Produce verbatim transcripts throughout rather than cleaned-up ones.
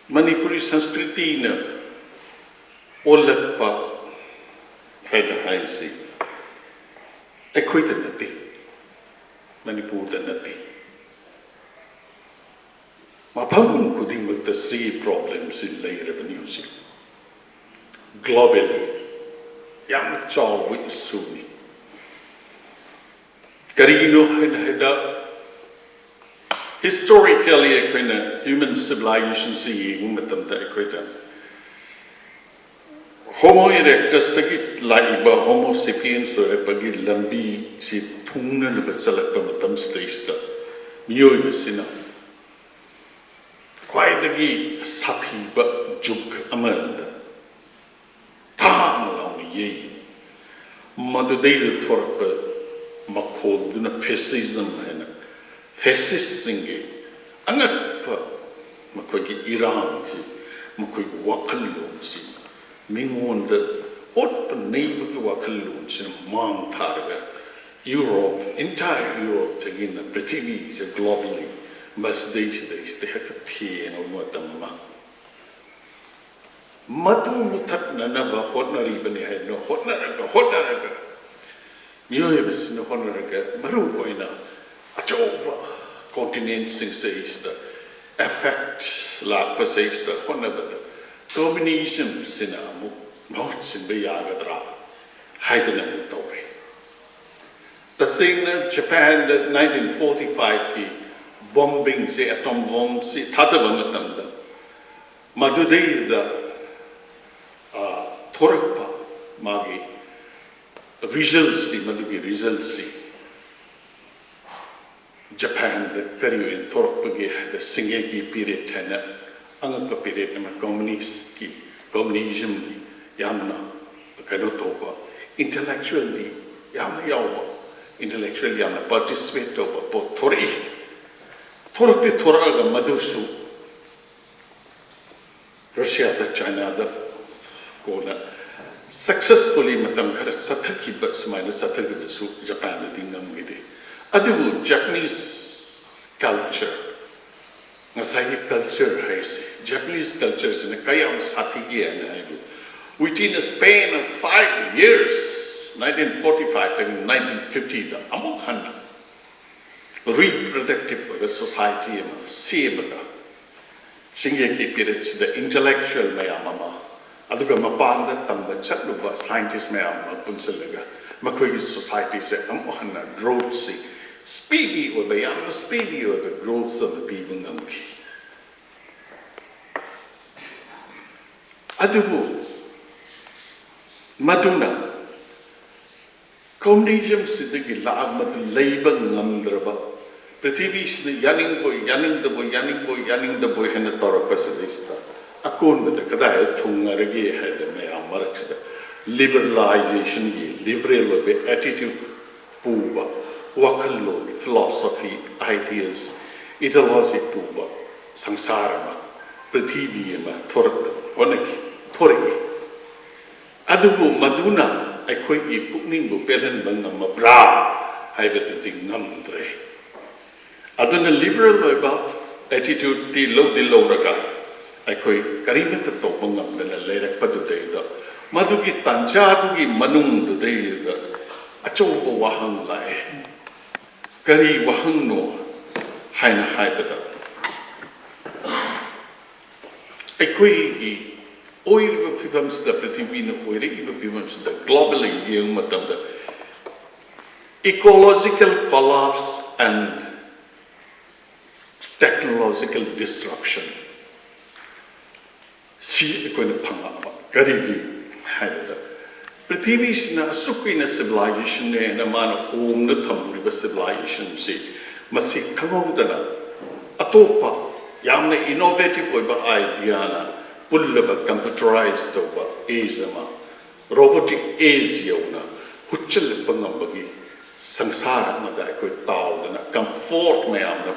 ꯃꯅꯤꯄꯨꯔꯤ ꯁꯪꯁꯀ꯭ꯔꯤꯇꯤꯅ ꯑꯣꯜꯂꯛꯄ ꯍꯥꯏꯅ ꯍꯥꯏꯔꯤꯁꯤ ꯑꯩꯈꯣꯏꯗ ꯅꯠꯇꯦ, ꯃꯅꯤꯄꯨꯔꯗ ꯅꯠꯇꯦ, ꯃꯐꯝ ꯈꯨꯗꯤꯡꯃꯛꯇ ꯁꯤꯒꯤ ꯄ꯭ꯔꯣꯕ꯭ꯂꯦꯝꯁꯤ ꯂꯩꯔꯕꯅꯤ꯫ ꯍꯧꯖꯤꯛ ꯒ꯭ꯂꯣꯕꯦꯜꯂꯤ ꯌꯥꯝꯅ ꯆꯥꯎꯕ ꯏꯁꯨꯅꯤ꯫ ꯀꯔꯤꯒꯤꯅꯣ ꯍꯥꯏꯅ ꯍꯥꯏꯗ, ꯍꯤꯁꯇꯣꯔꯤꯀꯦꯜꯂꯤ ꯑꯩꯈꯣꯏꯅ ꯍ꯭ꯌꯨꯃꯟ ꯁꯤꯚꯤꯂꯥꯏꯖꯦꯁꯟꯁꯤ ꯌꯦꯡꯕ ꯃꯇꯝꯗ ꯑꯩꯈꯣꯏꯗ ꯍꯣꯃꯣ ꯏꯔꯦꯛꯇꯁꯇꯒꯤ ꯂꯥꯛꯏꯕ ꯍꯣꯃꯣ ꯁꯦꯄꯤꯌꯟꯁ ꯑꯣꯏꯔꯛꯄꯒꯤ ꯂꯝꯕꯤꯁꯤ ꯊꯨꯡꯅꯅꯕ ꯆꯠꯂꯛꯄ ꯃꯇꯝꯁꯤꯗꯩꯁꯤꯗ ꯃꯤꯑꯣꯏꯕꯁꯤꯅ ꯈ꯭ꯋꯥꯏꯗꯒꯤ ꯁꯥꯊꯤꯕ ꯖꯨꯛ ꯑꯃꯗ ꯊꯥꯡ ꯂꯥꯎꯅ ꯌꯩ꯫ ꯃꯗꯨꯗꯩꯗ ꯊꯣꯔꯛꯄ ꯃꯈꯣꯜꯗꯨꯅ ꯐꯦꯁꯤꯖꯝ ꯍꯥꯏꯅ, ꯐꯦꯁꯤꯁꯁꯤꯡꯒꯤ ꯑꯉꯛꯄ ꯃꯈꯣꯏꯒꯤ ꯏꯔꯥꯡꯁꯤ, ꯃꯈꯣꯏꯒꯤ ꯋꯥꯈꯜꯂꯣꯟꯁꯤ, ꯃꯤꯉꯣꯟꯗ ꯑꯣꯠꯄ ꯅꯩꯕꯒꯤ ꯋꯥꯈꯜꯂꯣꯟꯁꯤꯅ ꯃꯥꯡ ꯊꯥꯔꯒ ꯌꯨꯔꯣꯞ, entire ꯌꯨꯔꯣꯞꯇꯒꯤꯅ ꯄ꯭ꯔꯤꯊꯤꯕꯤꯁꯦ ꯒ꯭ꯂꯣꯕꯦꯜꯂꯤ ꯃꯁꯤꯗꯩꯁꯤꯗꯩꯁꯤꯗ ꯍꯦꯛꯇ ꯊꯦꯡꯉꯕ ꯃꯇꯝ ꯑꯃ ꯃꯗꯨ ꯃꯨꯊꯠꯅꯅꯕ ꯍꯣꯠꯅꯔꯤꯕꯅꯤ ꯍꯥꯏꯗꯅ ꯍꯣꯠꯅꯔꯒ ꯍꯣꯠꯅꯔꯒ ꯃꯤꯑꯣꯏꯕꯁꯤꯅ ꯍꯣꯠꯅꯔꯒ ꯃꯔꯨ ꯑꯣꯏꯅ ꯑꯆꯧꯕ ꯀꯣꯟꯇꯤꯅꯦꯟꯁꯤꯡꯁꯤꯗ ꯑꯦꯐꯦꯛ ꯂꯥꯛꯄꯁꯤꯗ ꯍꯣꯠꯅꯕꯗ ꯀꯝꯃ꯭ꯌꯨꯅꯤꯖꯝꯁꯤꯅ ꯑꯃꯨꯛ ꯃꯍꯨꯠ ꯁꯤꯟꯕ ꯌꯥꯒꯗ꯭ꯔꯥ ꯍꯥꯏꯗꯅ ꯑꯃꯨꯛ ꯇꯧꯔꯦ꯫ ꯇꯁꯦꯡꯅ ꯖꯄꯥꯟꯗ ꯅꯥꯏꯟꯇꯤꯟ ꯐꯣꯔꯇꯤ ꯐꯥꯏꯚꯀꯤ ꯕꯣꯝꯕꯤꯡꯁꯦ, ꯑꯦꯇꯣꯝ ꯕꯣꯝꯁꯤ ꯊꯥꯗꯕ ꯃꯇꯝꯗ ꯃꯗꯨꯗꯩꯗ ꯊꯣꯔꯛꯄ ꯃꯥꯒꯤ ꯔꯤꯖꯜꯁꯤ, ꯃꯗꯨꯒꯤ ꯔꯤꯖꯜꯁꯤ ꯖꯄꯥꯟꯗ ꯀꯔꯤ ꯑꯣꯏꯅ ꯊꯣꯔꯛꯄꯒꯦ ꯍꯥꯏꯕꯗ ꯁꯤꯡꯒꯦꯒꯤ ꯄꯤꯔꯤꯌꯠ ꯍꯥꯏꯅ ꯑꯉꯛꯄ ꯄꯤꯔꯤꯌꯠ ꯑꯃ, ꯀꯝꯃ꯭ꯌꯨꯅꯤꯁꯀꯤ, ꯀꯝꯃ꯭ꯌꯨꯅꯤꯖꯝꯒꯤ ꯌꯥꯝꯅ ꯀꯩꯅꯣ ꯇꯧꯕ, ꯏꯟꯇꯦꯂꯦꯛꯆꯨꯋꯦꯜꯗꯤ ꯌꯥꯝꯅ ꯌꯥꯎꯕ, ꯏꯟꯇꯦꯂꯦꯛꯆꯨꯋꯦꯜ ꯌꯥꯝꯅ ꯄꯥꯔꯇꯤꯁꯤꯄꯦꯠ ꯇꯧꯕ ꯄꯣꯠ ꯊꯣꯔꯛꯏ꯫ ꯊꯣꯔꯛꯇꯤ ꯊꯣꯔꯛꯑꯒ ꯃꯗꯨꯁꯨ ꯔꯁꯤꯌꯥꯗ, ꯆꯥꯏꯅꯥꯗ ꯀꯣꯟꯅ ꯁꯛꯁꯦꯁꯐꯨꯜꯂꯤ ꯃꯇꯝ ꯈꯔ ꯆꯠꯊꯈꯤꯕ, ꯁꯨꯃꯥꯏꯅ ꯆꯠꯊꯈꯤꯕꯁꯨ ꯖꯄꯥꯟꯗꯗꯤ ꯉꯝꯈꯤꯗꯦ꯫ ꯑꯗꯨꯕꯨ ꯖꯄꯥꯅꯤꯁ ꯀꯜꯆꯔ, ꯉꯁꯥꯏꯒꯤ ꯀꯜꯆꯔ ꯍꯥꯏꯔꯤꯁꯦ, ꯖꯄꯥꯅꯤꯁ ꯀꯜꯆꯔꯁꯤꯅ ꯀꯌꯥꯝ ꯁꯥꯊꯤꯒꯦ ꯍꯥꯏꯅ ꯍꯥꯏꯕꯨ, within a span of five years, nineteen forty-five ꯇꯒꯤ nineteen fifty ꯗ ꯑꯃꯨꯛ ꯍꯟꯅ ꯔꯤꯄ꯭ꯔꯗꯛꯇꯤꯞ ꯑꯣꯏꯕ ꯁꯣꯁꯥꯏꯇꯤ ꯑꯃ ꯁꯦꯝꯃꯒ, ꯆꯤꯡꯌꯦꯛꯀꯤ ꯄꯤꯔꯤꯌꯠꯁꯤꯗ ꯏꯟꯇꯦꯂꯦꯛꯆꯨꯋꯦꯜ ꯃꯌꯥꯝ ꯑꯃ, ꯑꯗꯨꯒ ꯃꯄꯥꯟꯗ ꯇꯝꯕ ꯆꯠꯂꯨꯕ ꯁꯥꯏꯟꯇꯤꯁ ꯃꯌꯥꯝ ꯑꯃ ꯄꯨꯟꯁꯤꯜꯂꯒ ꯃꯈꯣꯏꯒꯤ ꯁꯣꯁꯥꯏꯇꯤꯁꯦ ꯑꯃꯨꯛ ꯍꯟꯅ ꯒ꯭ꯔꯣꯠꯁꯤ, ꯁ꯭ꯄꯤꯗꯤ ꯑꯣꯏꯕ, ꯌꯥꯝꯅ ꯁ꯭ꯄꯤꯗꯤ ꯑꯣꯏꯕ ꯒ꯭ꯔꯣꯠꯁ ꯑꯃ ꯄꯤꯕ ꯉꯝꯈꯤ꯫ ꯑꯗꯨꯕꯨ ꯃꯗꯨꯅ ꯀꯝꯌꯨꯅꯤꯖꯝꯁꯤꯗꯒꯤ ꯂꯥꯛꯑꯒ ꯃꯗꯨ ꯂꯩꯕ ꯉꯝꯗ꯭ꯔꯕ, ꯄ꯭ꯔꯤꯊꯤꯕꯤꯁꯤꯅ ꯌꯥꯅꯤꯡꯕꯣꯏ ꯌꯥꯅꯤꯡꯗꯕꯣꯏ, ꯌꯥꯅꯤꯡꯕꯣꯏ ꯌꯥꯅꯤꯡꯗꯕꯣꯏ ꯍꯥꯏꯅ ꯇꯧꯔꯛꯄꯁꯤꯗꯩꯁꯤꯗ, ꯑꯀꯣꯟꯕꯗ ꯀꯗꯥꯏꯗ ꯊꯨꯡꯉꯔꯒꯦ ꯍꯥꯏꯕꯗ, ꯃꯌꯥꯝ ꯃꯔꯛꯁꯤꯗ ꯂꯤꯕꯔꯦꯂꯥꯏꯖꯦꯁꯟꯒꯤ, ꯂꯤꯕꯔꯦꯜ ꯑꯣꯏꯕ ꯑꯦꯇꯤꯇ꯭ꯌꯨꯠ ꯄꯨꯕ, ꯋꯥꯈꯜꯂꯣꯟ, ꯐꯤꯂꯣꯁꯣꯐꯤ, ꯑꯥꯏꯗꯤꯌꯥꯁ, ꯏꯗꯤꯑꯣꯂꯣꯖꯤ ꯄꯨꯕ ꯁꯪꯁꯥꯔ ꯑꯃ, ꯄ꯭ꯔꯤꯊꯤꯕꯤ ꯑꯃ ꯊꯣꯔꯛꯅꯕ ꯍꯣꯠꯅꯈꯤ, ꯊꯣꯔꯛꯏ꯫ ꯑꯗꯨꯕꯨ ꯃꯗꯨꯅ ꯑꯩꯈꯣꯏꯒꯤ ꯄꯨꯛꯅꯤꯡꯕꯨ ꯄꯦꯜꯍꯟꯕ ꯉꯝꯃꯕ꯭ꯔꯥ ꯍꯥꯏꯕꯗꯨꯗꯤ ꯉꯝꯗ꯭ꯔꯦ꯫ ꯑꯗꯨꯅ ꯂꯤꯕꯔꯦꯜ ꯑꯣꯏꯕ ꯑꯦꯇꯤꯇ꯭ꯌꯨꯠꯇꯤ ꯂꯧꯗꯤ ꯂꯧꯔꯒ, ꯑꯩꯈꯣꯏ ꯀꯔꯤꯃꯠꯇ ꯇꯧꯕ ꯉꯝꯗꯅ ꯂꯩꯔꯛꯄꯗꯨꯗꯩꯗ, ꯃꯗꯨꯒꯤ ꯇꯥꯟꯖꯥꯗꯨꯒꯤ ꯃꯅꯨꯡꯗꯨꯗꯩꯗ ꯑꯆꯧꯕ ꯋꯥꯍꯪ ꯂꯥꯛꯑꯦ꯫ ꯀꯔꯤ ꯋꯥꯍꯪꯅꯣ ꯍꯥꯏꯅ ꯍꯥꯏꯕꯗ, ꯑꯩꯈꯣꯏꯒꯤ ꯑꯣꯏꯔꯤꯕ ꯐꯤꯕꯝꯁꯤꯗ, ꯄ꯭ꯔꯤꯊꯤꯕꯤꯅ ꯑꯣꯏꯔꯛꯏꯕ ꯐꯤꯕꯝꯁꯤꯗ, ꯒ꯭ꯂꯣꯕꯦꯜꯂꯤ ꯌꯦꯡꯕ ꯃꯇꯝꯗ, ecological collapse and technological disruption ꯁꯤ ꯑꯩꯈꯣꯏꯅ ꯐꯪꯉꯛꯑꯕ꯫ ꯀꯔꯤꯒꯤ ꯍꯥꯏꯕꯗ, ꯄ꯭ꯔꯤꯊꯤꯕꯤꯁꯤꯅ ꯑꯁꯨꯛ ꯀꯨꯏꯅ ꯁꯤꯚꯤꯂꯥꯏꯖꯦꯁꯟꯅꯦꯅ ꯃꯥꯅ ꯍꯣꯡꯅ ꯊꯝꯂꯤꯕ ꯁꯤꯚꯤꯂꯥꯏꯖꯦꯁꯟꯁꯤ, ꯃꯁꯤ ꯈꯪꯍꯧꯗꯅ ꯑꯇꯣꯞꯄ ꯌꯥꯝꯅ ꯏꯅꯣꯚꯦꯇꯤꯚ ꯑꯣꯏꯕ ꯑꯥꯏꯗꯤꯌꯥꯅ ꯄꯨꯜꯂꯕ ꯀꯝꯄ꯭ꯌꯨꯇꯔꯥꯏꯖ ꯇꯧꯕ ꯑꯦꯖ ꯑꯃ, ꯔꯣꯕꯣꯇꯤꯛ ꯑꯦꯖ ꯌꯧꯅ ꯍꯨꯠꯆꯤꯜꯂꯛꯄ ꯉꯝꯕꯒꯤ ꯁꯪꯁꯥꯔ ꯑꯃꯗ ꯑꯩꯈꯣꯏ ꯇꯥꯎꯗꯅ, ꯀꯝꯐꯣꯔꯠ ꯃꯌꯥꯝꯅ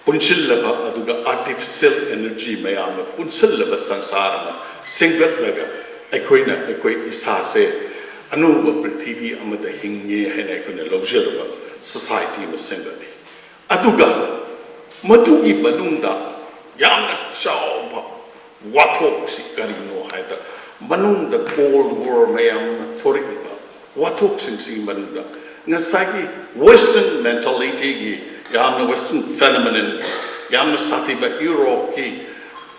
ꯄꯨꯟꯁꯤꯜꯂꯕ, ꯑꯗꯨꯒ ꯑꯥꯔꯇꯤꯐꯤꯁꯤꯌꯦꯜ ꯑꯦꯅꯔꯖꯤ ꯃꯌꯥꯝꯅ ꯄꯨꯟꯁꯤꯜꯂꯕ ꯁꯪꯁꯥꯔ ꯑꯃ ꯁꯦꯝꯒꯠꯂꯒ, ꯑꯩꯈꯣꯏꯅ ꯑꯩꯈꯣꯏ ꯏꯁꯥꯁꯦ ꯑꯅꯧꯕ ꯄ꯭ꯔꯤꯊꯤꯕꯤ ꯑꯃꯗ ꯍꯤꯡꯉꯦ ꯍꯥꯏꯅ ꯑꯩꯈꯣꯏꯅ ꯂꯧꯖꯔꯕ ꯁꯣꯁꯥꯏꯇꯤ ꯑꯃ ꯁꯦꯝꯒꯠꯂꯤ꯫ ꯑꯗꯨꯒ ꯃꯗꯨꯒꯤ ꯃꯅꯨꯡꯗ ꯌꯥꯝꯅ ꯆꯥꯎꯕ ꯋꯥꯊꯣꯛꯁꯤ ꯀꯔꯤꯅꯣ ꯍꯥꯏꯗ, ꯃꯅꯨꯡꯗ Cold War ꯃꯌꯥꯝ ꯑꯃ ꯊꯣꯔꯛꯏꯕ ꯋꯥꯊꯣꯛꯁꯤꯡꯁꯤꯒꯤ ꯃꯅꯨꯡꯗ ꯉꯁꯥꯏꯒꯤ Western mentalityꯒꯤ, ꯌꯥꯝꯅ Western phenomenon, ꯌꯥꯝꯅ ꯁꯥꯊꯤꯕ ꯌꯨꯔꯣꯞꯀꯤ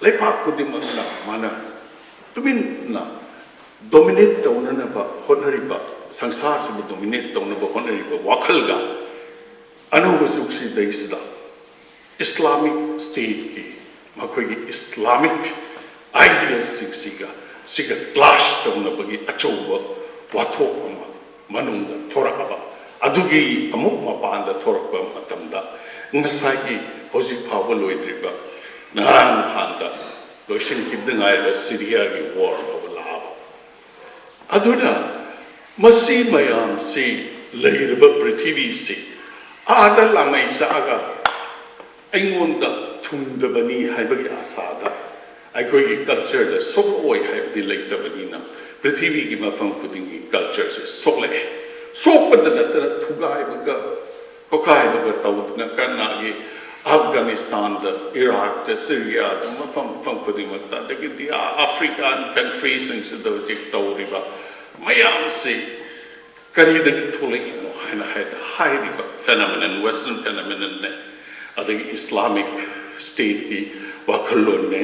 ꯂꯩꯕꯥꯛ ꯈꯨꯗꯤꯡꯃꯛꯅ ꯃꯥꯅ ꯇꯨꯃꯤꯟꯅ dominate ꯇꯧꯅꯅꯕ ꯍꯣꯠꯅꯔꯤꯕ, ꯁꯪꯁꯥꯔꯁꯤꯕꯨ dominate ꯇꯧꯅꯕ ꯍꯣꯠꯅꯔꯤꯕ ꯋꯥꯈꯜꯒ ꯑꯅꯧꯕ ꯖꯨꯒꯁꯤꯗꯩꯁꯤꯗ Islamic Stateꯀꯤ ꯃꯈꯣꯏꯒꯤ Islamic idealꯁꯤꯡꯁꯤꯒ, ꯁꯤꯒ clash ꯇꯧꯅꯕꯒꯤ ꯑꯆꯧꯕ ꯋꯥꯊꯣꯛ ꯑꯃ ꯃꯅꯨꯡꯗ ꯊꯣꯔꯛꯑꯕ, ꯑꯗꯨꯒꯤ ꯑꯃꯨꯛ ꯃꯄꯥꯟꯗ ꯊꯣꯔꯛꯄ ꯃꯇꯝꯗ ꯉꯁꯥꯏꯒꯤ ꯍꯧꯖꯤꯛ ꯐꯥꯎꯕ ꯂꯣꯏꯗ꯭ꯔꯤꯕ, ꯉꯔꯥꯡ ꯅꯍꯥꯟꯗ ꯂꯣꯏꯁꯤꯟꯈꯤꯕꯗ ꯉꯥꯏꯔꯤꯕ ꯁꯤꯔꯤꯌꯥꯒꯤ war ꯐꯥꯎꯕ ꯂꯥꯛꯑꯕ꯫ ꯑꯗꯨꯅ ꯃꯁꯤ ꯃꯌꯥꯝꯁꯤ ꯂꯩꯔꯤꯕ ꯄ꯭ꯔꯤꯊꯤꯕꯤꯁꯤ ꯑꯥꯗ ꯂꯥꯃꯩ ꯆꯥꯛꯑꯒ ꯑꯩꯉꯣꯟꯗ ꯊꯨꯡꯗꯕꯅꯤ ꯍꯥꯏꯕꯒꯤ ꯑꯥꯁꯥꯗ ꯑꯩꯈꯣꯏꯒꯤ cultureꯗ ꯁꯣꯛꯂꯛꯑꯣꯏ ꯍꯥꯏꯕꯗꯤ ꯂꯩꯇꯕꯅꯤꯅ, ꯄ꯭ꯔꯤꯊꯤꯕꯤꯒꯤ ꯃꯐꯝ ꯈꯨꯗꯤꯡꯒꯤ cultureꯁꯦ ꯁꯣꯛꯂꯛꯑꯦ꯫ ꯁꯣꯛꯄꯗ ꯅꯠꯇꯅ ꯊꯨꯒꯥꯏꯕꯒ ꯈꯣꯈꯥꯏꯕꯒ ꯇꯧꯗꯅ ꯀꯅꯥꯒꯤ ꯑꯐꯒꯥꯅꯤꯁꯇꯥꯟꯗ, ꯏꯔꯥꯛꯇ, ꯁꯤꯔꯤꯌꯥꯗ, ꯃꯐꯝ ꯃꯐꯝ ꯈꯨꯗꯤꯡꯃꯛꯇ, ꯑꯗꯒꯤꯗꯤ ꯑꯥ African countryꯁꯤꯡꯁꯤꯗ ꯍꯧꯖꯤꯛ ꯇꯧꯔꯤꯕ ꯃꯌꯥꯝꯁꯤ ꯀꯔꯤꯗꯒꯤ ꯊꯣꯛꯂꯛꯏꯅꯣ ꯍꯥꯏꯅ ꯍꯥꯏꯗ, ꯍꯥꯏꯔꯤꯕ phenomenon, Western phenomenonꯅꯦ, ꯑꯗꯒꯤ Islamic Stateꯀꯤ ꯋꯥꯈꯜꯂꯣꯟꯅꯦ,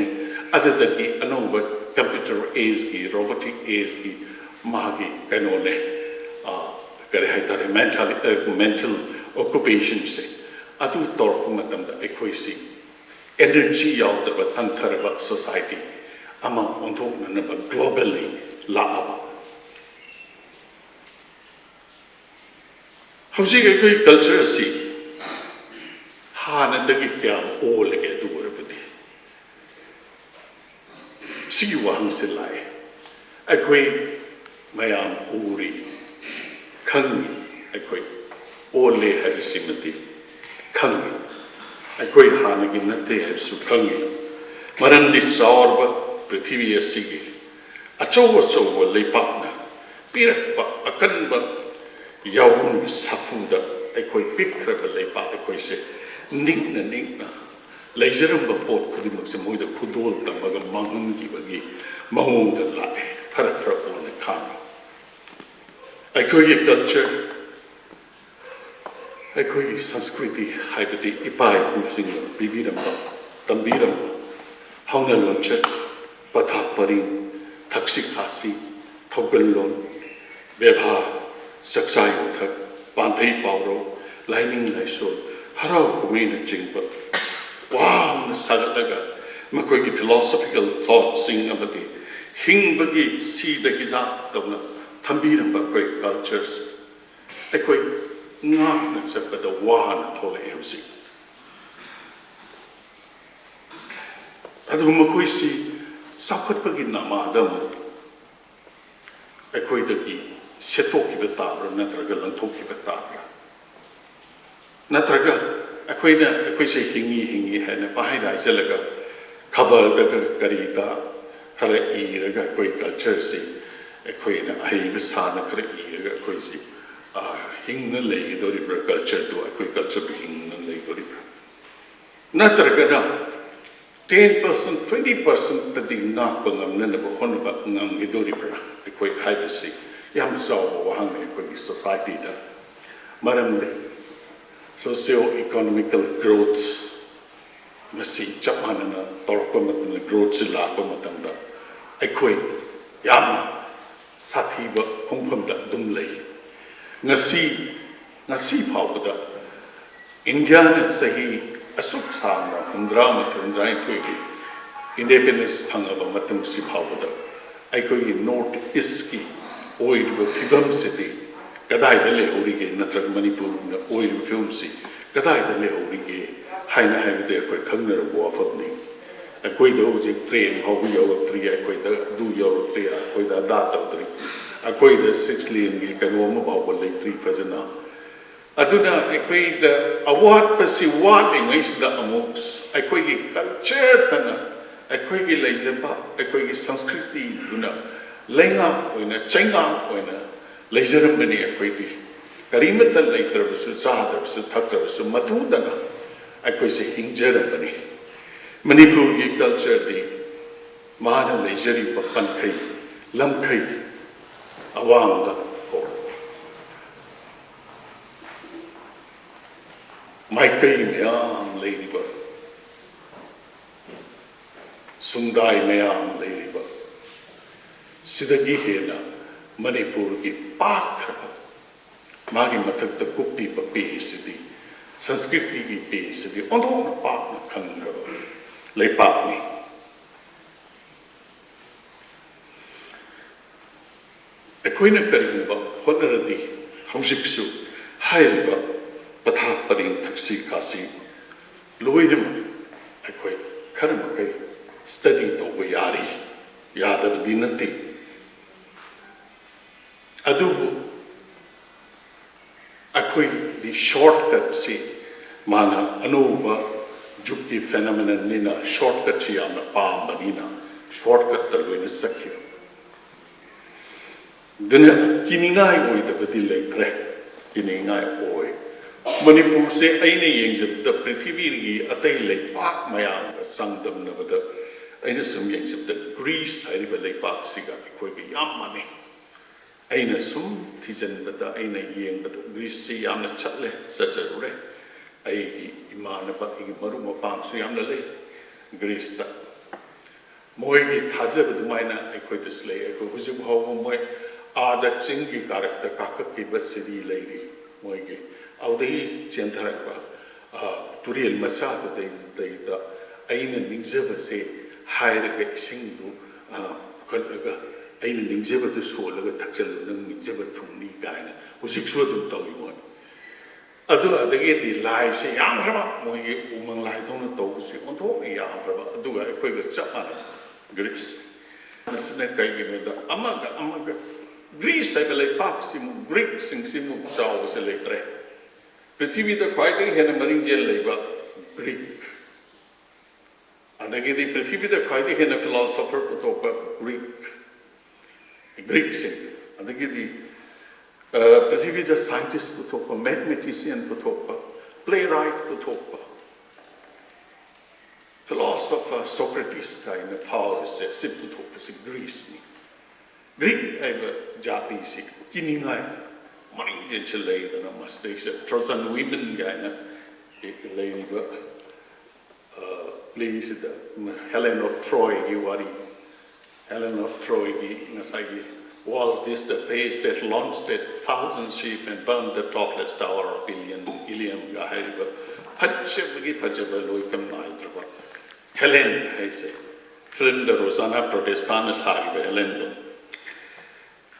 ꯑꯗꯨꯗꯒꯤ ꯑꯅꯧꯕ computer ageꯀꯤ, robotic ageꯀꯤ ꯃꯥꯒꯤ ꯀꯩꯅꯣꯅꯦ, ꯑ, ꯀꯔꯤ ꯍꯥꯏꯇꯥꯔꯦ, mental, mental occupationꯁꯦ, ꯑꯗꯨ ꯇꯧꯔꯛꯄ ꯃꯇꯝꯗ ꯑꯩꯈꯣꯏꯁꯤ energy ꯌꯥꯎꯗꯕ ꯇꯟꯊꯔꯕ society ꯑꯃ ꯑꯣꯟꯊꯣꯛꯅꯅꯕ globally ꯂꯥꯛꯑꯕ꯫ ꯍꯧꯖꯤꯛ ꯑꯩꯈꯣꯏ culture ꯑꯁꯤ ꯍꯥꯟꯅꯗꯒꯤ ꯀꯌꯥꯝ ꯑꯣꯜꯂꯒꯦ? ꯑꯗꯨ ꯑꯣꯏꯔꯕꯗꯤ ꯁꯤꯒꯤ ꯋꯥꯍꯪꯁꯦ ꯂꯥꯛꯑꯦ꯫ ꯑꯩꯈꯣꯏ ꯃꯌꯥꯝ ꯎꯔꯤ, ꯈꯪꯉꯤ, ꯑꯩꯈꯣꯏ ꯑꯣꯜꯂꯦ ꯍꯥꯏꯕꯁꯤꯃꯗꯤ ꯈꯪꯉꯤ꯫ ꯑꯩꯈꯣꯏ ꯍꯥꯟꯅꯒꯤ ꯅꯠꯇꯦ ꯍꯥꯏꯕꯁꯨ ꯈꯪꯉꯤ꯫ ꯃꯔꯝꯗꯤ ꯆꯥꯎꯔꯕ ꯄ꯭ꯔꯤꯊꯤꯕꯤ ꯑꯁꯤꯒꯤ ꯑꯆꯧ ꯑꯆꯧꯕ ꯂꯩꯄꯥꯛꯅ ꯄꯤꯔꯛꯄ ꯑꯀꯟꯕ ꯌꯥꯑꯣꯡꯒꯤ ꯁꯥꯐꯨꯗ ꯑꯩꯈꯣꯏ ꯄꯤꯛꯈ꯭ꯔꯕ ꯂꯩꯄꯥꯛ ꯑꯩꯈꯣꯏꯁꯦ ꯅꯤꯡꯅ ꯅꯤꯡꯅ ꯂꯩꯖꯔꯝꯕ ꯄꯣꯠ ꯈꯨꯗꯤꯡꯃꯛꯁꯦ ꯃꯣꯏꯗ ꯈꯨꯗꯣꯜ ꯇꯝꯃꯒ ꯃꯥꯡꯍꯟꯈꯤꯕꯒꯤ ꯃꯑꯣꯡꯗ ꯂꯥꯛꯑꯦ꯫ ꯐꯔꯛ ꯐꯔꯛ ꯑꯣꯏꯅ ꯈꯥꯡꯉꯤ꯫ ꯑꯩꯈꯣꯏꯒꯤ ꯀꯜꯆꯔ, ꯑꯩꯈꯣꯏꯒꯤ ꯁꯪꯁꯀ꯭ꯔꯤꯇꯤ ꯍꯥꯏꯕꯗꯤ ꯏꯄꯥ ꯏꯄꯨꯁꯤꯡꯅ ꯄꯤꯕꯤꯔꯝꯕ, ꯇꯝꯕꯤꯔꯝꯕ ꯍꯧꯅ ꯂꯣꯟꯆꯠ, ꯄꯊꯥ ꯄꯔꯤꯡ, ꯊꯛꯁꯤ ꯈꯥꯁꯤ, ꯊꯧꯒꯜꯂꯣꯟ, ꯕꯦꯕꯥꯔ, ꯆꯥꯛꯆꯥ ꯌꯨꯊꯛ, ꯄꯥꯟꯊꯩ ꯄꯥꯎꯔꯧ, ꯂꯥꯏꯅꯤꯡ ꯂꯥꯏꯁꯣꯟ, ꯍꯔꯥꯎ ꯀꯨꯝꯍꯩꯅꯆꯤꯡꯕ ꯋꯥꯡꯅ ꯁꯥꯒꯠꯂꯒ ꯃꯈꯣꯏꯒꯤ ꯐꯤꯂꯣꯁꯣꯐꯤꯀꯦꯜ ꯊꯣꯠꯁꯤꯡ ꯑꯃꯗꯤ ꯍꯤꯡꯕꯒꯤ ꯁꯤꯗ ꯍꯤꯗꯥꯛ ꯇꯧꯅ ꯊꯝꯕꯤꯔꯝꯕ ꯑꯩꯈꯣꯏ ꯀꯜꯆꯔꯁꯦ ꯑꯩꯈꯣꯏ ꯉꯥꯛꯅ ꯆꯠꯄꯗ ꯋꯥꯅ ꯊꯣꯛꯂꯛꯑꯦ ꯍꯧꯖꯤꯛ꯫ ꯑꯗꯨꯒ ꯃꯈꯣꯏꯁꯤ ꯆꯥꯎꯈꯠꯄꯒꯤ ꯅꯃꯥꯗ ꯑꯃꯨꯛ ꯑꯩꯈꯣꯏꯗꯒꯤ ꯁꯦꯠꯇꯣꯛꯈꯤꯕ ꯇꯥꯕ꯭ꯔꯥ ꯅꯠꯇ꯭ꯔꯒ ꯂꯪꯊꯣꯛꯈꯤꯕ ꯇꯥꯕ꯭ꯔꯥ? ꯅꯠꯇ꯭ꯔꯒ ꯑꯩꯈꯣꯏꯅ ꯑꯩꯈꯣꯏꯁꯦ ꯍꯤꯡꯉꯤ ꯍꯤꯡꯉꯤ ꯍꯥꯏꯅ ꯄꯪꯍꯥꯏꯗ ꯍꯥꯏꯖꯤꯜꯂꯒ ꯈꯕꯔꯗꯒ ꯀꯔꯤꯗ ꯈꯔ ꯏꯔꯒ ꯑꯩꯈꯣꯏ ꯀꯜꯆꯔꯁꯤ ꯑꯩꯈꯣꯏꯅ ꯑꯍꯩꯕ ꯁꯥꯅ ꯈꯔ ꯏꯔꯒ ꯑꯩꯈꯣꯏꯁꯤ, ꯑ, ꯍꯤꯡꯅ ꯂꯩꯒꯗꯧꯔꯤꯕ꯭ꯔꯥ? ꯀꯜꯆꯔꯗꯨ, ꯑꯩꯈꯣꯏ ꯀꯜꯆꯔꯗꯨ ꯍꯤꯡꯅ ꯂꯩꯗꯧꯔꯤꯕ꯭ꯔꯥ? ꯅꯠꯇ꯭ꯔꯒꯅ ten percent, twenty percentꯇꯗꯤ ꯉꯥꯛꯄ ꯉꯝꯅꯅꯕ ꯍꯣꯠꯅꯕ ꯉꯝꯒꯗꯧꯔꯤꯕ꯭ꯔꯥ ꯑꯩꯈꯣꯏ ꯍꯥꯏꯕꯁꯤ ꯌꯥꯝ ꯆꯥꯎꯕ ꯋꯥꯍꯪꯅꯤ ꯑꯩꯈꯣꯏꯒꯤ ꯁꯣꯁꯥꯏꯇꯤꯗ꯫ ꯃꯔꯝꯗꯤ socio economical growth ꯃꯁꯤ ꯆꯞ ꯃꯥꯟꯅꯅ ꯇꯧꯔꯛꯄ ꯃꯇꯝꯗ, ꯒ꯭ꯔꯣꯠꯁꯤ ꯂꯥꯛꯄ ꯃꯇꯝꯗ ꯑꯩꯈꯣꯏ ꯌꯥꯝꯅ ꯁꯥꯊꯤꯕ ꯈꯣꯡꯐꯝꯗ ꯑꯗꯨꯝ ꯂꯩ꯫ ꯉꯁꯤ, ꯉꯁꯤ ꯐꯥꯎꯕꯗ ꯏꯟꯗꯤꯌꯥꯅ ꯆꯍꯤ ꯑꯁꯨꯛ ꯁꯥꯡꯅ ꯍꯨꯝꯗ꯭ꯔꯥ ꯃꯥꯊꯣꯏ, ꯍꯨꯝꯗ꯭ꯔꯥ ꯅꯤꯊꯣꯏꯒꯤ ꯏꯟꯗꯤꯄꯦꯟꯗꯦꯟꯁ ꯐꯪꯉꯕ ꯃꯇꯝꯁꯤ ꯐꯥꯎꯕꯗ ꯑꯩꯈꯣꯏꯒꯤ ꯅꯣꯔꯠ ꯏꯁꯀꯤ ꯑꯣꯏꯔꯤꯕ ꯐꯤꯕꯝꯁꯤꯗꯤ ꯀꯗꯥꯏꯗ ꯂꯩꯍꯧꯔꯤꯒꯦ, ꯅꯠꯇ꯭ꯔꯒ ꯃꯅꯤꯄꯨꯔꯅ ꯑꯣꯏꯔꯤꯕ ꯐꯤꯕꯝꯁꯤ ꯀꯗꯥꯏꯗ ꯂꯩꯍꯧꯔꯤꯒꯦ ꯍꯥꯏꯅ ꯍꯥꯏꯕꯗꯤ ꯑꯩꯈꯣꯏ ꯈꯪꯅꯔꯕ ꯋꯥꯐꯝꯅꯤ꯫ ꯑꯩꯈꯣꯏꯗ ꯍꯧꯖꯤꯛ ꯇ꯭ꯔꯦꯟ ꯐꯥꯎꯕ ꯌꯧꯔꯛꯇ꯭ꯔꯤ, ꯑꯩꯈꯣꯏꯗ ꯑꯗꯨ ꯌꯧꯔꯛꯇ꯭ꯔꯤ, ꯑꯩꯈꯣꯏꯗ ꯑꯗꯥ ꯇꯧꯗ꯭ꯔꯤ, ꯑꯩꯈꯣꯏꯗ ꯁꯤꯛꯁ ꯂꯦꯟꯒꯤ ꯀꯩꯅꯣ ꯑꯃ ꯐꯥꯎꯕ ꯂꯩꯇ꯭ꯔꯤ ꯐꯖꯅ꯫ ꯑꯗꯨꯅ ꯑꯩꯈꯣꯏꯗ ꯑꯋꯥꯠꯄꯁꯤ ꯋꯥꯠꯂꯤꯉꯩꯁꯤꯗ ꯑꯃꯨꯛ ꯑꯩꯈꯣꯏꯒꯤ ꯀꯜꯆꯔꯗꯅ, ꯑꯩꯈꯣꯏꯒꯤ ꯂꯩꯖꯕ, ꯑꯩꯈꯣꯏꯒꯤ ꯁꯪꯁꯀ꯭ꯔꯤꯇꯤꯗꯨꯅ ꯂꯩꯉꯥꯛ ꯑꯣꯏꯅ, ꯆꯩꯉꯥꯛ ꯑꯣꯏꯅ ꯂꯩꯖꯔꯝꯕꯅꯤ꯫ ꯑꯩꯈꯣꯏꯗꯤ ꯀꯔꯤꯃꯠꯇ ꯂꯩꯇ꯭ꯔꯕꯁꯨ, ꯆꯥꯗ꯭ꯔꯕꯁꯨ, ꯊꯛꯇ꯭ꯔꯕꯁꯨ, ꯃꯗꯨꯗꯅ ꯑꯩꯈꯣꯏꯁꯦ ꯍꯤꯡꯖꯔꯝꯕꯅꯤ꯫ ꯃꯅꯤꯄꯨꯔꯒꯤ ꯀꯜꯆꯔꯗꯤ ꯃꯥꯅ ꯂꯩꯖꯔꯤꯕ ꯄꯟꯈꯩ ꯂꯝꯈꯩ ꯑꯋꯥꯡꯗ ꯍꯧꯔꯛꯄ ꯃꯥꯏꯀꯩ ꯃꯌꯥꯝ ꯂꯩꯔꯤꯕ, ꯁꯨꯡꯗꯥꯏ ꯃꯌꯥꯝ ꯂꯩꯔꯤꯕ, ꯁꯤꯗꯒꯤ ꯍꯦꯟꯅ ꯃꯅꯤꯄꯨꯔꯒꯤ ꯄꯥꯛꯈ꯭ꯔꯕ, ꯃꯥꯒꯤ ꯃꯊꯛꯇ ꯀꯨꯞꯄꯤꯕ ꯄꯦ ꯑꯁꯤꯗꯤ, ꯁꯪꯁꯀ꯭ꯔꯤꯇꯤꯒꯤ ꯄꯦ ꯑꯁꯤꯗꯤ ꯑꯣꯟꯊꯣꯛꯅ ꯄꯥꯛꯅ ꯈꯪꯈ꯭ꯔꯕ ꯂꯩꯄꯥꯛꯅꯤ꯫ ꯑꯩꯈꯣꯏꯅ ꯀꯔꯤꯒꯨꯝꯕ ꯍꯣꯠꯅꯔꯗꯤ, ꯍꯧꯖꯤꯛꯁꯨ ꯍꯥꯏꯔꯤꯕ ꯄꯊꯥꯞ ꯄꯔꯦꯡ ꯊꯛꯁꯤ ꯈꯥꯁꯤ ꯂꯣꯏꯅꯃꯛ ꯑꯩꯈꯣꯏ ꯈꯔ ꯃꯈꯩ ꯁ꯭ꯇꯗꯤ ꯇꯧꯕ ꯌꯥꯔꯤ, ꯌꯥꯗꯕꯗꯤ ꯅꯠꯇꯦ꯫ ꯑꯗꯨꯕꯨ ꯑꯩꯈꯣꯏꯗꯤ ꯁꯣꯔꯠꯀꯠꯁꯤ, ꯃꯥꯅ ꯑꯅꯧꯕ ꯖꯨꯛꯀꯤ ꯐꯦꯅꯣꯃꯦꯅꯟꯅꯤꯅ, ꯁꯣꯔꯠꯀꯠꯁꯤ ꯌꯥꯝꯅ ꯄꯥꯝꯕꯅꯤꯅ ꯁꯣꯔꯠꯀꯠꯇ ꯂꯣꯏꯅ ꯆꯠꯈꯤꯕ꯫ ꯑꯗꯨꯅ ꯀꯤꯅꯤꯡꯉꯥꯏ ꯑꯣꯏꯗꯕꯗꯤ ꯂꯩꯇ꯭ꯔꯦ, ꯀꯤꯅꯤꯡꯉꯥꯏ ꯑꯣꯏ꯫ ꯃꯅꯤꯄꯨꯔꯁꯦ ꯑꯩꯅ ꯌꯦꯡꯖꯕꯗ ꯄ꯭ꯔꯤꯊꯤꯕꯤꯒꯤ ꯑꯇꯩ ꯂꯩꯄꯥꯛ ꯃꯌꯥꯝꯒ ꯆꯥꯡꯗꯝꯅꯕꯗ, ꯑꯩꯅ ꯁꯨꯝ ꯌꯦꯡꯖꯕꯗ ꯒ꯭ꯔꯤꯁ ꯍꯥꯏꯔꯤꯕ ꯂꯩꯄꯥꯛꯁꯤꯒ ꯑꯩꯈꯣꯏꯒ ꯌꯥꯝ ꯃꯥꯟꯅꯩ꯫ ꯑꯩꯅ ꯁꯨꯝ ꯊꯤꯖꯤꯟꯕꯗ, ꯑꯩꯅ ꯌꯦꯡꯕꯗ ꯒ꯭ꯔꯤꯁꯁꯤ ꯌꯥꯝꯅ ꯆꯠꯂꯦ, ꯆꯠꯆꯔꯨꯔꯦ꯫ ꯑꯩꯒꯤ ꯏꯃꯥꯟꯅꯕ, ꯑꯩꯒꯤ ꯃꯔꯨꯞ ꯃꯄꯥꯡꯁꯨ ꯌꯥꯝꯅ ꯂꯩ ꯒ꯭ꯔꯤꯁꯇ꯫ ꯃꯣꯏꯒꯤ ꯊꯥꯖꯕ ꯑꯗꯨꯃꯥꯏꯅ ꯑꯩꯈꯣꯏꯗꯁꯨ ꯂꯩ꯫ ꯑꯩꯈꯣꯏ ꯍꯧꯖꯤꯛ ꯐꯥꯎꯕ ꯃꯣꯏ ꯑꯥꯗ ꯆꯤꯡꯒꯤ ꯀꯥꯔꯛꯇ ꯀꯥꯈꯠꯈꯤꯕ ꯁꯤꯗꯤ ꯂꯩꯔꯤ ꯃꯣꯏꯒꯤ꯫ ꯑꯗꯨꯗꯒꯤ ꯆꯦꯟꯊꯔꯛꯄ, ꯑ, ꯇꯨꯔꯦꯜ ꯃꯆꯥꯗꯨꯗꯩꯗꯨꯗꯩꯗ ꯑꯩꯅ ꯅꯤꯡꯖꯕꯁꯦ ꯍꯥꯏꯔꯒ ꯏꯁꯤꯡꯗꯨ, ꯑ, ꯄꯨꯈꯠꯂꯒ ꯑꯩꯅ ꯅꯤꯡꯖꯕꯗꯨ ꯁꯣꯜꯂꯒ ꯊꯛꯆꯜꯂꯨ, ꯅꯪ ꯅꯤꯡꯖꯕ ꯊꯨꯡꯅꯤ ꯀꯥꯏꯅ ꯍꯧꯖꯤꯛꯁꯨ ꯑꯗꯨꯝ ꯇꯧꯏ ꯃꯣꯏ꯫ ꯑꯗꯨ ꯑꯗꯒꯤꯗꯤ ꯂꯥꯏꯁꯦ ꯌꯥꯝꯈ꯭ꯔꯕ, ꯃꯣꯏꯒꯤ ꯎꯃꯪ ꯂꯥꯏꯗꯧꯅ ꯇꯧꯕꯁꯦ ꯑꯣꯟꯊꯣꯛꯅ ꯌꯥꯝꯈ꯭ꯔꯕ, ꯑꯗꯨꯒ ꯑꯩꯈꯣꯏꯒ ꯆꯞ ꯃꯥꯟꯅꯩ ꯒ꯭ꯔꯤꯁ꯫ ꯃꯁꯤꯅ ꯀꯩꯒꯤꯅꯣꯗ ꯑꯃꯒ ꯑꯃꯒ, ꯒ꯭ꯔꯤꯁ ꯍꯥꯏꯕ ꯂꯩꯄꯥꯛꯁꯤꯃꯨ ꯒ꯭ꯔꯤꯛꯁꯤꯡꯁꯤꯃꯨ ꯆꯥꯎꯕꯁꯦ ꯂꯩꯇ꯭ꯔꯦ꯫ ꯄ꯭ꯔꯤꯊꯤꯕꯤꯗ ꯈ꯭ꯋꯥꯏꯗꯒꯤ ꯍꯦꯟꯅ ꯃꯔꯤꯡꯖꯦꯜ ꯂꯩꯕ ꯒ꯭ꯔꯤꯛ, ꯑꯗꯒꯤꯗꯤ ꯄ꯭ꯔꯤꯊꯤꯕꯤꯗ ꯈ꯭ꯋꯥꯏꯗꯒꯤ ꯍꯦꯟꯅ ꯐꯤꯂꯣꯁꯣꯐꯔ ꯄꯨꯊꯣꯛꯄ ꯒ꯭ꯔꯤꯛ, ꯒ꯭ꯔꯤꯛꯁꯤꯡ, ꯑꯗꯒꯤꯗꯤ, ꯑ, ꯄ꯭ꯔꯤꯊꯤꯕꯤꯗ ꯁꯥꯏꯟꯇꯤꯁ ꯄꯨꯊꯣꯛꯄ, ꯃꯦꯊꯃꯦꯇꯤꯁꯤꯌꯟ ꯄꯨꯊꯣꯛꯄ, ꯄ꯭ꯂꯦ ꯔꯥꯏꯠ ꯄꯨꯊꯣꯛꯄ, Philosopher Socrates ꯀꯥꯏꯅ ꯐꯥꯎꯔꯤꯁꯦ, ꯑꯁꯤ ꯄꯨꯊꯣꯛꯄꯁꯤ Greece ꯅꯤ꯫ Greek ꯍꯥꯏꯕ ꯖꯥꯇꯤꯁꯤ ꯀꯤꯅꯤꯡꯉꯥꯏ ꯃꯔꯤꯡ ꯆꯦꯟꯁꯤꯜꯂꯛꯏꯗꯅ, ꯃꯁꯤꯗꯩꯁꯤꯗ Trojan Women ꯀꯥꯏꯅ ꯂꯩꯔꯤꯕ ꯄ꯭ꯂꯦꯁꯤꯗ Helen of Troy ꯒꯤ ꯋꯥꯔꯤ, Helen of Troy ꯒꯤ ꯉꯁꯥꯏꯒꯤ "Was this the face that launched a thousand ships and burned the topless tower of Ilion, Ilium?" ꯒ ꯍꯥꯏꯔꯤꯕ ꯐꯖꯕꯒꯤ ꯐꯖꯕ ꯂꯣꯏꯐꯝ ꯅꯥꯏꯗ꯭ꯔꯕ ꯍꯦꯂꯦꯟ ꯍꯥꯏꯁꯦ, ꯐꯤꯂꯝꯗ ꯔꯣꯁꯥꯅꯥ ꯄ꯭ꯔꯣꯗꯦꯁꯇꯥꯅ ꯁꯥꯈꯤꯕ ꯍꯦꯂꯦꯟꯗꯣ,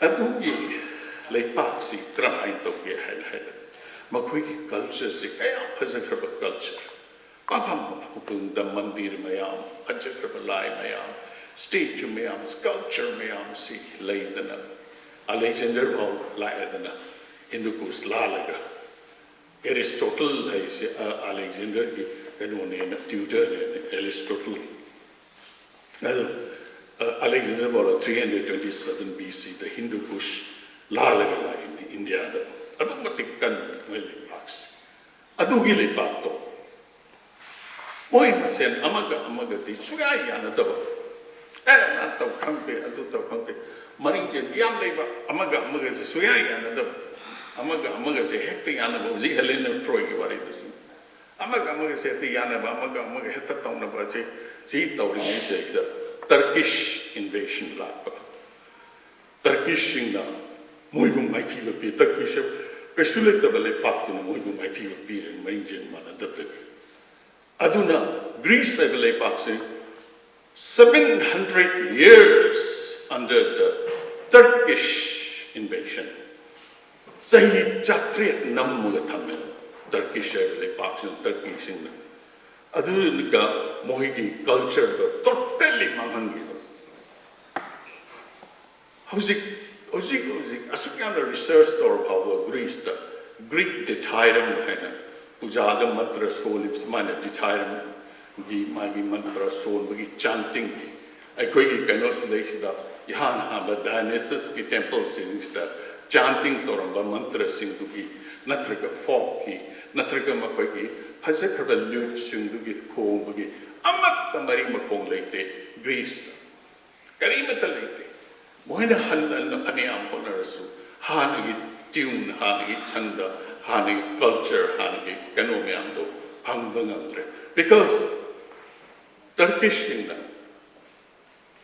ꯑꯗꯨꯒꯤ ꯂꯩꯄꯥꯛꯁꯤ ꯀꯔꯝꯍꯥꯏꯅ ꯇꯧꯒꯦ ꯍꯥꯏꯅ ꯍꯥꯏꯔꯒ, ꯃꯈꯣꯏꯒꯤ ꯀꯜꯆꯔꯁꯤ ꯀꯌꯥꯝ ꯐꯖꯈ꯭ꯔꯕ ꯀꯜꯆꯔ, ꯃꯐꯝ ꯃꯐꯝꯗ ꯃꯟꯗꯤꯔ ꯃꯌꯥꯝ, ꯐꯖꯈ꯭ꯔꯕ ꯂꯥꯏ ꯃꯌꯥꯝ, ꯁ꯭ꯇꯦꯆꯨ ꯃꯌꯥꯝ, ꯁ꯭ꯀꯜꯞꯆꯔ ꯃꯌꯥꯝꯁꯤ ꯂꯩꯗꯅ, ꯑꯂꯦꯛꯖꯦꯟꯗꯔ ꯐꯥꯎ ꯂꯥꯛꯑꯦꯗꯅ ꯍꯤꯟꯗꯨ ꯀꯨꯁ ꯂꯥꯜꯂꯒ꯫ ꯑꯦꯔꯤꯁꯇꯣꯇꯜ ꯍꯥꯏꯁꯦ ꯑ, ꯑꯂꯦꯛꯖꯦꯟꯗꯔꯒꯤ ꯀꯩꯅꯣꯅꯦꯅ, ꯇ꯭ꯌꯨꯇꯔꯅꯦꯅ, ꯑꯦꯔꯤꯁꯇꯣꯇꯜ꯫ ꯑꯗꯨ ꯑ, ꯑꯂꯦꯛꯖꯦꯟꯗꯔ ꯐꯥꯎꯗ three hundred twenty seven B C ꯗ ꯍꯤꯟꯗꯨ ꯀꯨꯁ ꯂꯥꯜꯂꯒ ꯂꯥꯛꯏꯅꯤ ꯏꯟꯗꯤꯌꯥꯗ꯫ ꯑꯗꯨꯛ ꯃꯇꯤꯛ ꯀꯟꯕ ꯃꯣꯏ ꯂꯩꯄꯥꯛꯁꯦ꯫ ꯑꯗꯨꯒꯤ ꯂꯩꯄꯥꯛꯇꯣ ꯃꯣꯏ ꯃꯁꯦꯟ ꯑꯃꯒ ꯑꯃꯒꯗꯤ ꯁꯨꯡꯌꯥ ꯌꯥꯅꯗꯕ꯫ ꯑꯦ, ꯃꯥ ꯇꯧ ꯈꯪꯗꯦ, ꯑꯗꯨ ꯇꯧ ꯈꯪꯗꯦ꯫ ꯃꯔꯤꯡ ꯆꯦꯟꯕꯤ ꯌꯥꯝ ꯂꯩꯕ, ꯑꯃꯒ ꯑꯃꯒꯁꯦ ꯁꯨꯡꯌꯥ ꯌꯥꯅꯗꯕ, ꯑꯃꯒ ꯑꯃꯒꯁꯦ ꯍꯦꯛꯇ ꯌꯥꯅꯕ꯫ ꯍꯧꯖꯤꯛ ꯍꯦꯂꯦꯟ ꯑꯣꯐ ꯇ꯭ꯔꯣꯏꯒꯤ ꯋꯥꯔꯤꯗꯁꯨ ꯑꯃꯒ ꯑꯃꯒꯁꯦ ꯍꯦꯛꯇ ꯌꯥꯅꯕ, ꯑꯃꯒ ꯑꯃꯒ ꯍꯦꯛꯇ ꯇꯧꯅꯕ ꯑꯁꯤ, ꯁꯤ ꯇꯧꯔꯤꯉꯩꯁꯤꯗꯩꯁꯤꯗ ꯇꯔꯀꯤꯁ ꯏꯟꯚꯦꯖꯟ ꯂꯥꯛꯄ꯫ ꯇꯔꯀꯤꯁꯁꯤꯡꯅ ꯃꯣꯏꯕꯨ ꯃꯥꯏꯊꯤꯕ ꯄꯤ꯫ ꯇꯔꯀꯤꯁꯁꯦ ꯀꯩꯁꯨ ꯂꯩꯇꯕ ꯂꯩꯄꯥꯛꯇꯨꯅ ꯃꯣꯏꯕꯨ ꯃꯥꯏꯊꯤꯕ ꯄꯤꯔꯦ, ꯃꯔꯤꯡ ꯆꯦꯟ ꯃꯥꯟꯅꯗꯕꯗꯒꯤ꯫ ꯑꯗꯨꯅ ꯒ꯭ꯔꯤꯁ ꯍꯥꯏꯕ ꯂꯩꯄꯥꯛꯁꯦ seven hundred years under the Turkish invasion, ꯆꯍꯤ ꯆꯥꯇ꯭ꯔꯦꯠ ꯅꯝꯃꯒ ꯊꯝꯃꯦ ꯇꯔꯀꯤꯁ ꯍꯥꯏꯕ ꯂꯩꯄꯥꯛꯁꯤꯅ, ꯇꯔꯀꯤꯁꯤꯡꯅ꯫ ꯑꯗꯨꯒ ꯃꯣꯏꯒꯤ ꯀꯜꯆꯔꯗꯣ ꯇꯣꯇꯦꯜꯂꯤ ꯃꯥꯡꯍꯟꯈꯤꯕ꯫ ꯍꯧꯖꯤꯛ, ꯍꯧꯖꯤꯛ, ꯍꯧꯖꯤꯛ ꯑꯁꯨꯛ ꯌꯥꯝꯅ ꯔꯤꯁꯔꯁ ꯇꯧꯔ ꯐꯥꯎꯕ ꯒ꯭ꯔꯤꯁꯇ ꯒ꯭ꯔꯤꯛ ꯗꯤꯊꯥꯏꯔꯝ ꯍꯥꯏꯅ ꯄꯨꯖꯥꯗ ꯃꯟꯇ꯭ꯔ ꯁꯣꯜꯂꯤꯕ ꯁꯨꯃꯥꯏꯅ ꯗꯤꯊꯥꯏꯔꯝꯒꯤ ꯃꯥꯒꯤ ꯃꯟꯇ꯭ꯔ ꯁꯣꯟꯕꯒꯤ ꯆꯥꯟꯇꯤꯡ, ꯑꯩꯈꯣꯏꯒꯤ ꯀꯩꯅꯣꯁꯤꯗꯩꯁꯤꯗ ꯏꯍꯥꯟ ꯍꯥꯟꯕ ꯗꯥꯏꯅꯦꯁꯁꯀꯤ ꯇꯦꯝꯄꯜꯁꯤꯡꯁꯤꯗ ꯆꯥꯟꯇꯤꯡ ꯇꯧꯔꯝꯕ ꯃꯟꯇ꯭ꯔꯁꯤꯡꯗꯨꯒꯤ ꯅꯠꯇ꯭ꯔꯒ ꯐꯣꯛꯀꯤ ꯅꯠꯇ꯭ꯔꯒ ꯃꯈꯣꯏꯒꯤ ꯐꯖꯈ꯭ꯔꯕ ꯂ꯭ꯌꯨꯠꯁꯤꯡꯗꯨꯒꯤ ꯈꯣꯡꯕꯒꯤ ꯑꯃꯠꯇ ꯃꯔꯤ ꯃꯈꯣꯡ ꯂꯩꯇꯦ꯫ ꯒ꯭ꯔꯤꯁꯇ ꯀꯔꯤꯃꯠꯇ ꯂꯩꯇꯦ꯫ ꯃꯣꯏꯅ ꯍꯟꯅ ꯍꯟꯅ ꯐꯅꯌꯥꯝ ꯍꯣꯠꯅꯔꯁꯨ, ꯍꯥꯟꯅꯒꯤ ꯇ꯭ꯌꯨꯟ, ꯍꯥꯟꯅꯒꯤ ꯁꯟꯗ, ꯍꯥꯟꯅꯒꯤ ꯀꯜꯆꯔ, ꯍꯥꯟꯅꯒꯤ ꯀꯩꯅꯣ ꯃꯌꯥꯝꯗꯣ ꯐꯪꯕ ꯉꯝꯗ꯭ꯔꯦ꯫ ꯕꯤꯀꯣꯁ ꯇꯔꯀꯤꯁꯁꯤꯡꯅ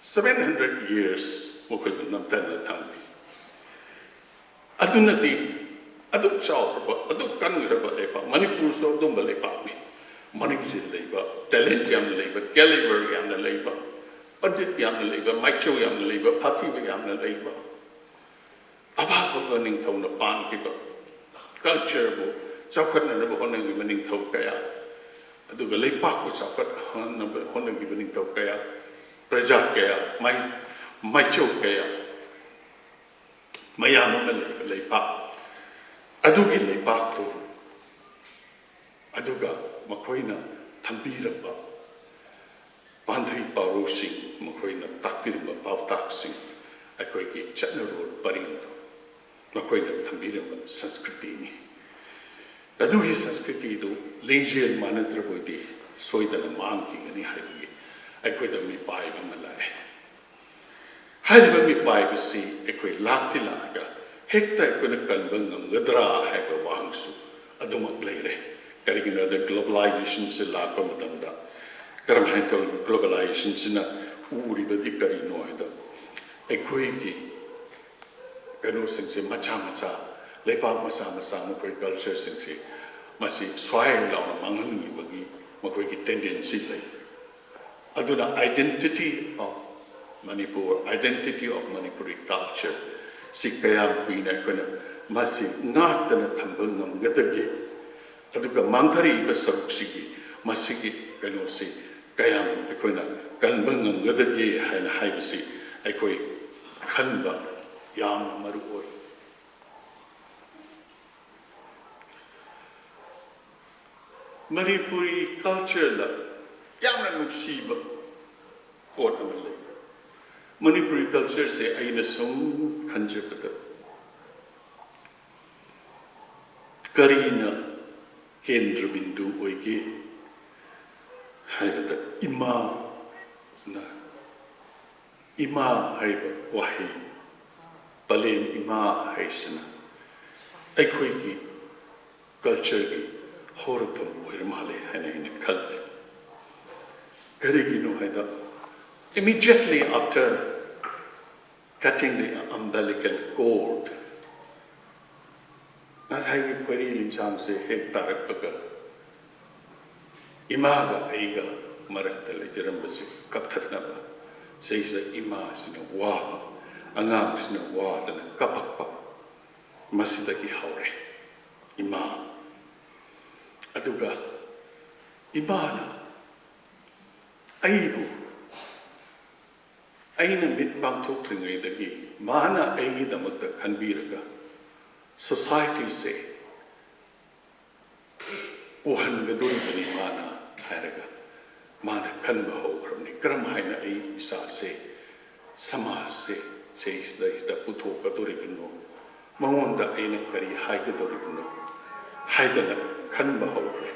ꯁꯚꯦꯟ ꯍꯟꯗ꯭ꯔꯦꯗ ꯌꯔꯁ ꯃꯈꯣꯏꯕꯨ ꯅꯝꯊꯅ ꯊꯝꯃꯤ꯫ ꯑꯗꯨꯅꯗꯤ ꯑꯗꯨꯛ ꯆꯥꯎꯈ꯭ꯔꯕ, ꯑꯗꯨꯛ ꯀꯟꯈ꯭ꯔꯕ ꯂꯩꯕꯥꯛ, ꯃꯅꯤꯄꯨꯔꯁꯨ ꯑꯗꯨꯝꯕ ꯂꯩꯕꯥꯛꯅꯤ꯫ ꯃꯅꯤꯡꯁꯤ ꯂꯩꯕ, ꯇꯦꯂꯦꯟꯠ ꯌꯥꯝꯅ ꯂꯩꯕ, ꯀꯦꯂꯤꯕꯔ ꯌꯥꯝꯅ ꯂꯩꯕ, ꯄꯟꯗꯤꯠ ꯌꯥꯝꯅ ꯂꯩꯕ, ꯃꯥꯏꯆꯧ ꯌꯥꯝꯅ ꯂꯩꯕ, ꯐꯥꯊꯤꯕ ꯌꯥꯝꯅ ꯂꯩꯕ, ꯑꯐ ꯑꯐꯕ ꯅꯤꯡꯊꯧꯅ ꯄꯥꯟꯈꯤꯕ, ꯀꯜꯆꯔꯕꯨ ꯆꯥꯎꯈꯠꯅꯅꯕ ꯍꯣꯠꯅꯈꯤꯕ ꯅꯤꯡꯊꯧ ꯀꯌꯥ, ꯑꯗꯨꯒ ꯂꯩꯄꯥꯛꯄꯨ ꯆꯥꯎꯈꯠꯍꯟꯅꯕ ꯍꯣꯠꯅꯈꯤꯕ ꯅꯤꯡꯊꯧ ꯀꯌꯥ, ꯄ꯭ꯔꯖꯥ ꯀꯌꯥ, ꯃꯥꯏ-, ꯃꯥꯏꯆꯧ ꯀꯌꯥ, ꯃꯌꯥꯝ ꯑꯃ ꯂꯩꯕ ꯂꯩꯄꯥꯛ, ꯑꯗꯨꯒꯤ ꯂꯩꯄꯥꯛꯇꯨ, ꯑꯗꯨꯒ ꯃꯈꯣꯏꯅ ꯊꯝꯕꯤꯔꯝꯕ ꯄꯥꯟꯊꯩ ꯄꯥꯎꯔꯧꯁꯤꯡ, ꯃꯈꯣꯏꯅ ꯇꯥꯛꯄꯤꯔꯝꯕ ꯄꯥꯎꯇꯥꯛꯁꯤꯡ, ꯑꯩꯈꯣꯏꯒꯤ ꯆꯠꯅꯔꯣꯜ ꯄꯔꯤꯡ, ꯃꯈꯣꯏꯅ ꯊꯝꯕꯤꯔꯝꯕ ꯁꯪꯁꯀ꯭ꯔꯤꯇꯤꯅꯤ꯫ ꯑꯗꯨꯒꯤ ꯁꯪꯁꯀ꯭ꯔꯤꯇꯤꯗꯨ ꯂꯤꯡꯖꯦꯜ ꯃꯥꯟꯅꯗ꯭ꯔꯕꯗꯤ ꯁꯣꯏꯗꯅ ꯃꯥꯡꯈꯤꯒꯅꯤ ꯍꯥꯏꯕꯒꯤ ꯑꯩꯈꯣꯏꯗ ꯃꯤꯄꯥꯏꯕ ꯑꯃ ꯂꯥꯛꯑꯦ꯫ ꯍꯥꯏꯔꯤꯕ ꯃꯤꯄꯥꯏꯕꯁꯤ ꯑꯩꯈꯣꯏ ꯂꯥꯛꯇꯤ ꯂꯥꯛꯑꯒ ꯍꯦꯛꯇ ꯑꯩꯈꯣꯏꯅ ꯀꯟꯕ ꯉꯝꯒꯗ꯭ꯔꯥ ꯍꯥꯏꯕ ꯋꯥꯍꯪꯁꯨ ꯑꯗꯨꯃꯛ ꯂꯩꯔꯦ꯫ ꯀꯔꯤꯒꯤꯅꯣꯗ ꯒ꯭ꯂꯣꯕꯂꯥꯏꯖꯦꯁꯟꯁꯤ ꯂꯥꯛꯄ ꯃꯇꯝꯗ ꯀꯔꯝꯍꯥꯏꯅ ꯇꯧꯔꯤꯕ ꯒ꯭ꯂꯣꯕꯂꯥꯏꯖꯦꯁꯟꯁꯤꯅ ꯎꯔꯤꯕꯗꯤ ꯀꯔꯤꯅꯣ ꯍꯥꯏꯗ ꯑꯩꯈꯣꯏꯒꯤ ꯀꯩꯅꯣꯁꯤꯡꯁꯦ ꯃꯆꯥ ꯃꯆꯥ, ꯂꯩꯄꯥꯛ ꯃꯆꯥ ꯃꯆꯥ, ꯃꯈꯣꯏ ꯀꯜꯆꯔꯁꯤꯡꯁꯦ ꯃꯁꯤ ꯁ꯭ꯋꯥꯏ ꯂꯥꯎꯅ ꯃꯥꯡꯍꯟꯈꯤꯕꯒꯤ ꯃꯈꯣꯏꯒꯤ ꯇꯦꯟꯗꯦꯟꯁꯤ ꯂꯩ꯫ ꯑꯗꯨꯅ identity of Manipur, identity of Manipuri culture ꯁꯤ ꯀꯌꯥꯝ ꯀꯨꯏꯅ ꯑꯩꯈꯣꯏꯅ ꯃꯁꯤ ꯉꯥꯛꯇꯅ ꯊꯝꯕ ꯉꯝꯒꯗꯒꯦ? ꯑꯗꯨꯒ ꯃꯥꯡꯊꯔꯛꯏꯕ ꯁꯔꯨꯛꯁꯤꯒꯤ ꯃꯁꯤꯒꯤ ꯀꯩꯅꯣꯁꯤ ꯀꯌꯥꯝ ꯑꯩꯈꯣꯏꯅ ꯀꯟꯕ ꯉꯝꯒꯗꯒꯦ ꯍꯥꯏꯅ ꯍꯥꯏꯕꯁꯤ ꯑꯩꯈꯣꯏ ꯈꯟꯕ ꯌꯥꯝꯅ ꯃꯔꯨ ꯑꯣꯏ꯫ ꯃꯅꯤꯄꯨꯔꯤ ꯀꯜꯆꯔꯗ ꯌꯥꯝꯅ ꯅꯨꯡꯁꯤꯕ ꯄꯣꯠ ꯑꯃ ꯂꯩ꯫ ꯃꯅꯤꯄꯨꯔꯤ ꯀꯜꯆꯔꯁꯦ ꯑꯩꯅ ꯁꯨꯝ ꯈꯟꯖꯕꯗ ꯀꯔꯤꯅ ꯀꯦꯟꯗ꯭ꯔ ꯕꯤꯟꯗꯨ ꯑꯣꯏꯒꯦ ꯍꯥꯏꯕꯗ ꯏꯃꯥꯅ, ꯏꯃꯥ ꯍꯥꯏꯕ ꯋꯥꯍꯩ, ꯄꯂꯦꯝ ꯏꯃꯥ ꯍꯥꯏꯁꯤꯅ ꯑꯩꯈꯣꯏꯒꯤ ꯀꯜꯆꯔꯒꯤ ꯍꯧꯔꯛꯐꯝ ꯑꯣꯏꯔ ꯃꯥꯜꯂꯦ ꯍꯥꯏꯅ ꯑꯩꯅ ꯈꯜꯂꯤ꯫ ꯀꯔꯤꯒꯤꯅꯣ ꯍꯥꯏꯗ, immediately after cutting the umbilical cord, ꯉꯁꯥꯏꯒꯤ ꯈꯣꯏꯔꯤ ꯂꯤꯟꯁꯥꯡꯁꯦ ꯍꯦꯛ ꯇꯥꯔꯛꯄꯒ ꯏꯃꯥꯒ ꯑꯩꯒ ꯃꯔꯛꯇ ꯂꯩꯖꯔꯝꯕꯁꯦ ꯀꯛꯊꯠꯅꯕ, ꯁꯤꯁꯤꯗ ꯏꯃꯥꯁꯤꯅ ꯋꯥꯕ, ꯑꯉꯥꯡꯁꯤꯅ ꯋꯥꯗꯅ ꯀꯞꯄꯛꯄ, ꯃꯁꯤꯗꯒꯤ ꯍꯧꯔꯦ ꯏꯃꯥ꯫ ꯑꯗꯨꯒ ꯏꯃꯥꯅ ꯑꯩꯕꯨ, ꯑꯩꯅ ꯃꯤꯠ ꯄꯥꯡꯊꯣꯛꯇ꯭ꯔꯤꯉꯩꯗꯒꯤ ꯃꯥꯅ ꯑꯩꯒꯤꯗꯃꯛꯇ ꯈꯟꯕꯤꯔꯒ ꯁꯣꯁꯥꯏꯇꯤꯁꯦ ꯄꯨꯍꯟꯒꯗꯣꯔꯤꯕꯅꯤ ꯃꯥꯅ ꯍꯥꯏꯔꯒ ꯃꯥꯅ ꯈꯟꯕ ꯍꯧꯈ꯭ꯔꯕꯅꯤ꯫ ꯀꯔꯝ ꯍꯥꯏꯅ ꯑꯩ ꯏꯆꯥꯁꯦ ꯁꯃꯥꯖꯁꯦ ꯁꯤꯗꯩꯁꯤꯗ ꯄꯨꯊꯣꯛꯀꯗꯣꯔꯤꯕꯅꯣ, ꯃꯉꯣꯟꯗ ꯑꯩꯅ ꯀꯔꯤ ꯍꯥꯏꯒꯗꯧꯔꯤꯕꯅꯣ ꯍꯥꯏꯗꯅ ꯈꯟꯕ ꯍꯧꯈ꯭ꯔꯦ꯫